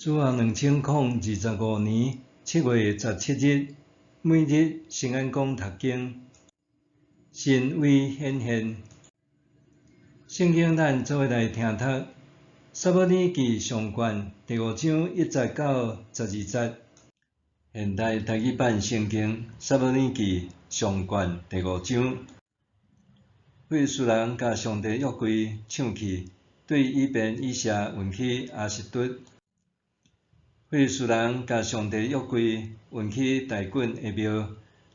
主後2025年7月17日，每日聖安講讀經，神威顯現。聖經咱做伙來聽讀，撒母耳記上卷第五章一節到十二節。現代台語版聖經撒母耳記上卷第五章，非利士人共上帝約櫃搶去，對以便以謝運去亞實突。非利士人共上帝約櫃運去大袞的廟，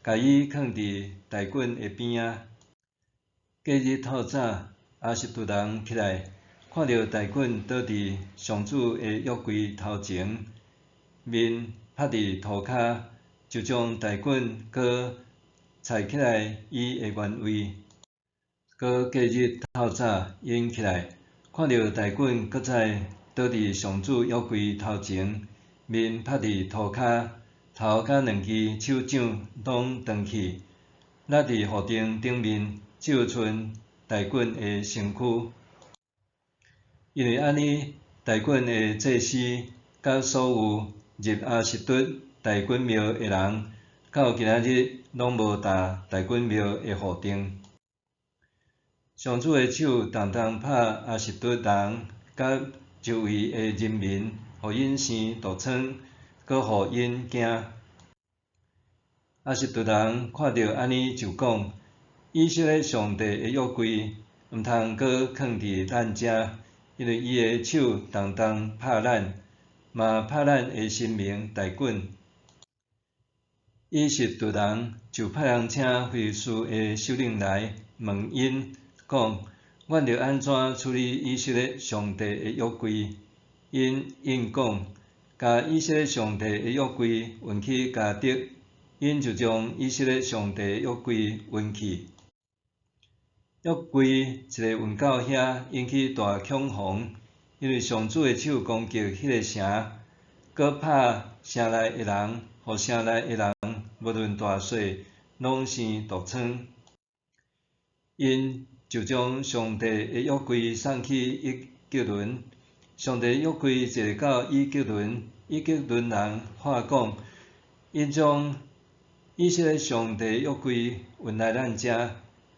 共伊囥佇大袞的邊仔。隔日透早，亞實突人起來，看著大袞倒佇上主的約櫃頭前，面拍佇塗跤，就將大袞閣載起來伊的原位。閣隔日透早，𪜶起來，看著大袞閣再倒佇上主約櫃頭前，面拍佇塗跤，頭佮兩支手杖攏斷去，落佇雨燈頂面，只有賰大袞的身軀。因為按呢，大袞的祭司佮所有入亞實突大袞廟的人，到今仔日攏無踏大袞廟的雨燈。上主的手重重拍亞實突人佮周圍的人民，予𪜶生毒瘡，閣予𪜶驚。亞實突人看著按呢，就講：以色列上帝的約櫃毋通閣囥佇咱遮，因為伊的手重重拍咱，嘛拍咱的神明大袞。以實突人就派人請非利士的首領來問𪜶，講：阮著按怎處理以色列上帝的約櫃？𪜶應講：共以色列上帝的約櫃運去迦特。𪜶就將以色列上帝的約櫃運去。約櫃一个運到遐，引起大恐慌，因為上主的手攻擊彼个城，閣拍城內的人，予城內的人無論大細，攏生毒瘡。𪜶就將上帝的約櫃送去以革倫。上帝約櫃一个到以革倫，以革倫人喊講：𪜶將以色列上帝約櫃運來咱遮，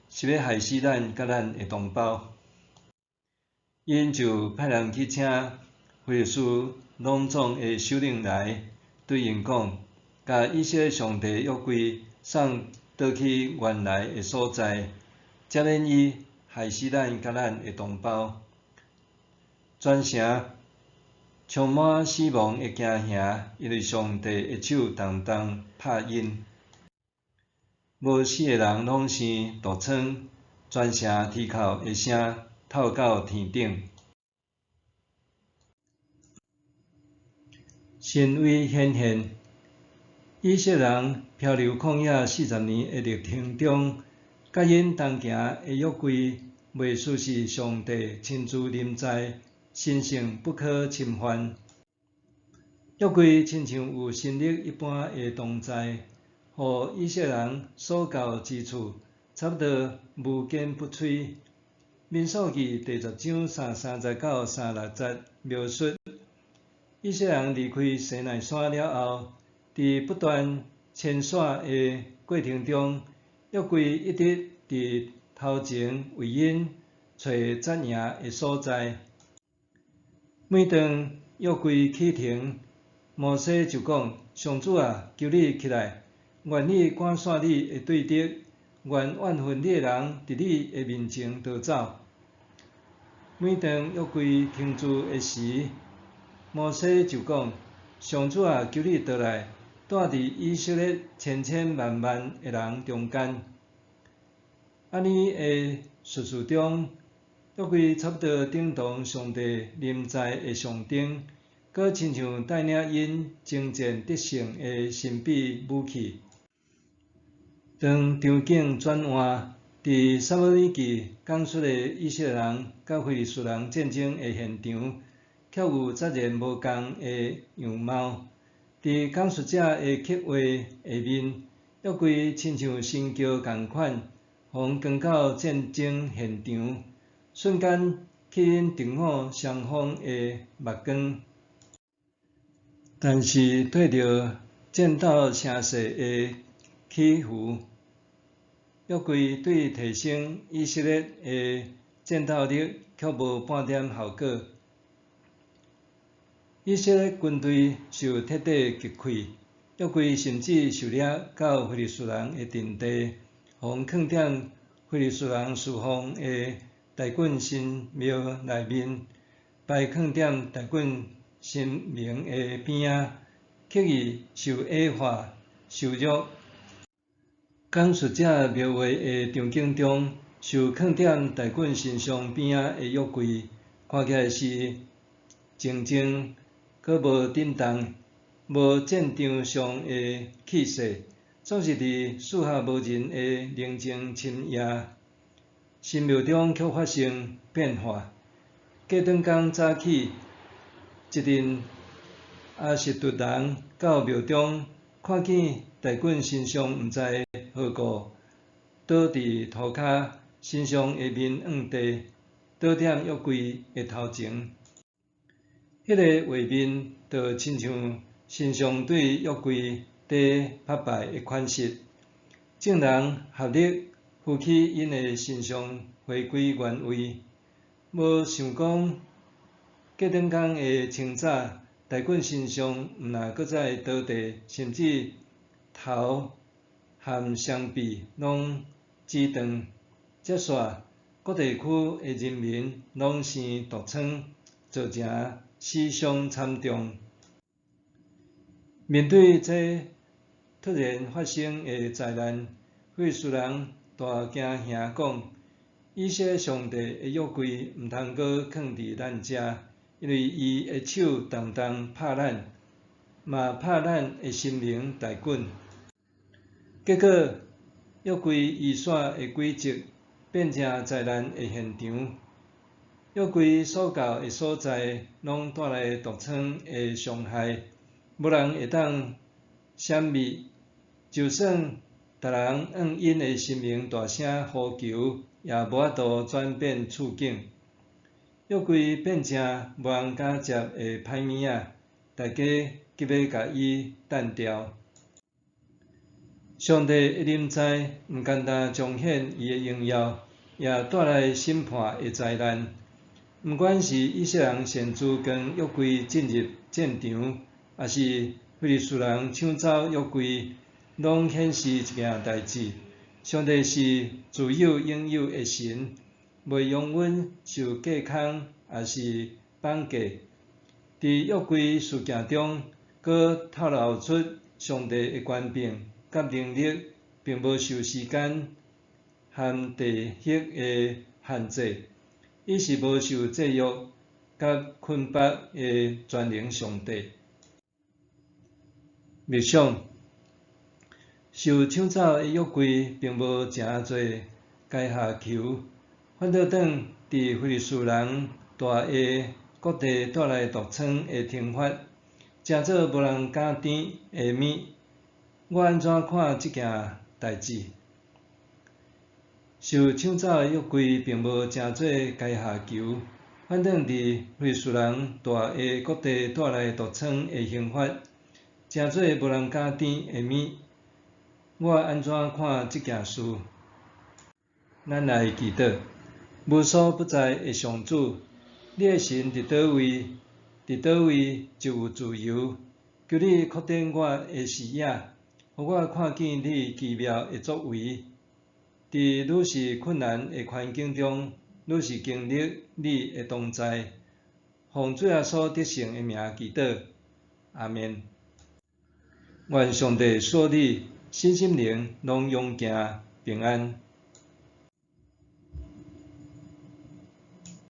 是欲害死咱佮咱的同胞。𪜶就派人去請非利士攏總的首領來，對𪜶講：共以色列上帝約櫃送倒去原來的所在，才免伊害死咱佮咱的同胞。全城充滿死亡的驚嚇，因為上帝的手重重拍𪜶。無死的人攏生毒瘡，全城啼哭的聲透到天頂。神威顯現，以色列人漂流曠野四十年的歷程中，佮𪜶同行的約櫃，袂輸是上帝親自臨在，神聖不可侵犯。約櫃親像有神力一般的同在，予以色列人所到之處，差不多無堅不摧。民數記第十章33節到36節描述，以色列人離開西奈山了後，佇不斷遷徙的過程中，約櫃一直佇頭前為𪜶揣紮營的所在。每當約櫃啟程，摩西就講：上主啊，求你起來，願你趕散你的對敵，願怨恨你的人佇你的面前逃走。每當約櫃停駐的時，摩西就講：上主啊，求你倒來，住佇以色列千千萬萬的人中間。按呢的敘事中，約櫃差不多等同上帝臨在的象徵，閣親像帶領𪜶征戰得勝的神秘武器。當場景轉換，佇撒母耳記講述的以色列人佮非利士人戰爭的現場，卻有截然無仝的樣貌。佇講述者的刻畫下面，約櫃親像神轎仝款，予人扛到戰爭現場，瞬間吸引敵我雙方的目光。但是對著戰鬥聲勢的起伏，約櫃對提升以色列的戰鬥力卻無半點效果。以色列軍隊受徹底擊潰，約櫃甚至受掠到非利士人的陣地，予囥佇非利士人侍奉的大袞神廟內面，擺囥佇大袞神明的邊仔，刻意受矮化、羞辱。講述者描畫的場景中，受囥佇大袞神像邊仔的約櫃，看起來是靜靜，閣無震動，無戰場上的氣勢，總是佇四下無人的寧靜深夜，神廟中卻發生變化。隔轉工早起，一陣亞實突人到廟中，看見大袞神像毋知何故倒佇塗跤，神像的面向地，倒踮約櫃的頭前。彼个畫面就親像神像對約櫃佇膜拜的款式。眾人合力扶起𪜶的神像回歸原位，無想講隔轉工的清早，大袞神像毋但閣再倒地，甚至頭和雙臂攏折斷。接煞各地區的人民攏生毒瘡，造成死傷慘重。面對這突然發生的災難，非利士人大驚嚇講：以色列上帝的約櫃毋通閣囥佇咱遮，因為伊的手動動拍咱，嘛拍咱的神明大袞。結果，約櫃移徙的軌跡變成災難的現場。約櫃所到的所在，攏帶來毒瘡的傷害，無人會當閃避。就算逐人向𪜶的神明大聲呼求，也無法度轉變處境。約櫃變成無人敢接的歹物仔，大家急欲共伊擲掉。上帝的臨在，毋干焦彰顯伊的榮耀，也帶來審判的災難。毋管是以色列人擅自扛約櫃進入戰場，抑是非利士人搶走約櫃，攏顯示一件代誌：上帝是自有永有的神，袂容阮受架空，抑是綁架。佇約櫃事件中，閣透露出上帝的權柄佮能力，並無受時間和地域的限制，伊是無受制約佮捆綁的全能上帝。默想，受搶走的約櫃並無成做階下囚，反倒轉佇非利士人大的國地帶來毒瘡的懲罰，成做無人敢甜的物。我按怎看這件代誌？受搶走的約櫃並無成做階下囚，反轉佇非利士人大的國地帶來毒瘡的刑罰，成做無人敢甜的物。我按怎看這件事？咱來祈禱，無所不在的上主，你的神佇佗位，佇佗位就有自由。求你擴展我的視野，予我看見你奇妙的作為。佇愈是困難的環境中，愈是經歷你的同在。奉主耶穌得勝的名祈禱，阿們。願上帝賜你身心靈攏勇健平安。